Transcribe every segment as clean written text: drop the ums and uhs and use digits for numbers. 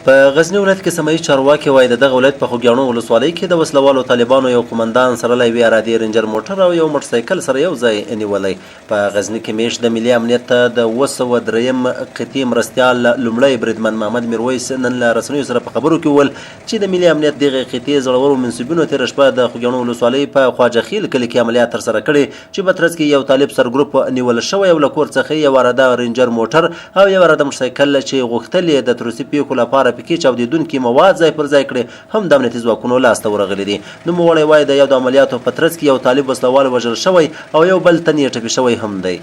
په غزني ولایت کې سیمه ییز چارواکي وايي، د دغه ولایت په خوږیاڼو ولسوالۍ کې د وسله والو طالبانو یو قومندان سره له یوې عرادې رینجر موټر او یو موټرسایکل سره یو ځای نیولی. په غزني کې مېشت د ملي امنیت د 700 درېیم قطعې مرستیال لومړی بریدمن محمد میرویس نن له رسنیو سره په خبرو کې وویل چې د ملي امنیت دغې قطعې زړورو منسوبینو تېره شپه د خوږیاڼو ولسوالۍ په خواجه خېل کلي کې عملیات ترسره کړي چې په ترڅ کې یو طالب سرګروپ نیول شوی او له کور څخه یې یو عراده رینجر موټر او یو عراده موټرسایکل چې غوښتل یې د تروریستي پېښو لپاره پکې چاودېدونکي مواد ځای پر ځای کړي هم د امنیتي ځواکونو لاس ته ورغلي دي. نوموړی وايي، د یادو عملیاتو په ترڅ کې یو طالب وسلهوال وژل شوی او یو بل تن یې ټپي شوی هم دی.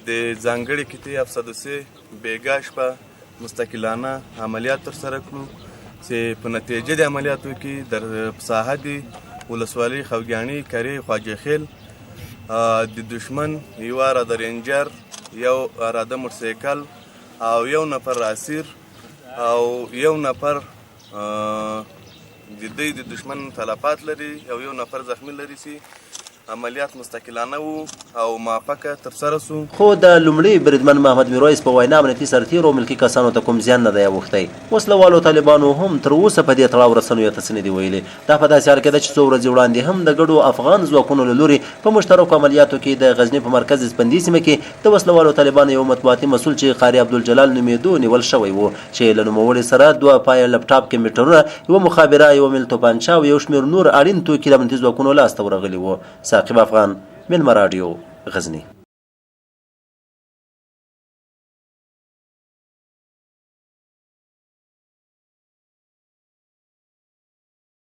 د ځانګړې قطعې افسدوسې بېګا شپه مستقلانه عملیات ترسره کړو چې په نتیجه د عملیاتو کې در ساحه دي ولسوالۍ خوګیاڼي کرې خواجه خیل د دشمن یو عراده رینجر یو عراده موټرسایکل او یو نفر اسیر او یو نفر د دوی د دشمن تلفات لري او یو نفر زخمی لري چې عملیات مستقلانه وو او موفقه ترسره سو. خو د لومړي بریدمن محمد میرویس په وینا امنیتي سرتیرو او ملکي کسانو ته کوم زیان نه دی اوښتی. وسله والو طالبانو هم تر اوسه په دې تړاو رسنیو ته څه نه دي ویلي. دا په داسې حال کې ده چې څو ورځې وړاندې هم د ګډو افغان ځواکونو له لوري په مشترکو عملیاتو کې د غزني په مرکز سپندې سیمه کې د وسله والو طالبانو یو مطبوعاتي مسول چې قاري عبدالجلال نومېدو نیول شوی و چې له نوموړي سره دوه پایه لپټاپ کمپیوټرونه، یوه مخابره، یوه میل توپانچه او یو شمېر نور اړین توکي د امنیتي ځواکونو لاس ته ورغلي وو. ثاقب افغان، مېلمه راډیو، غزني.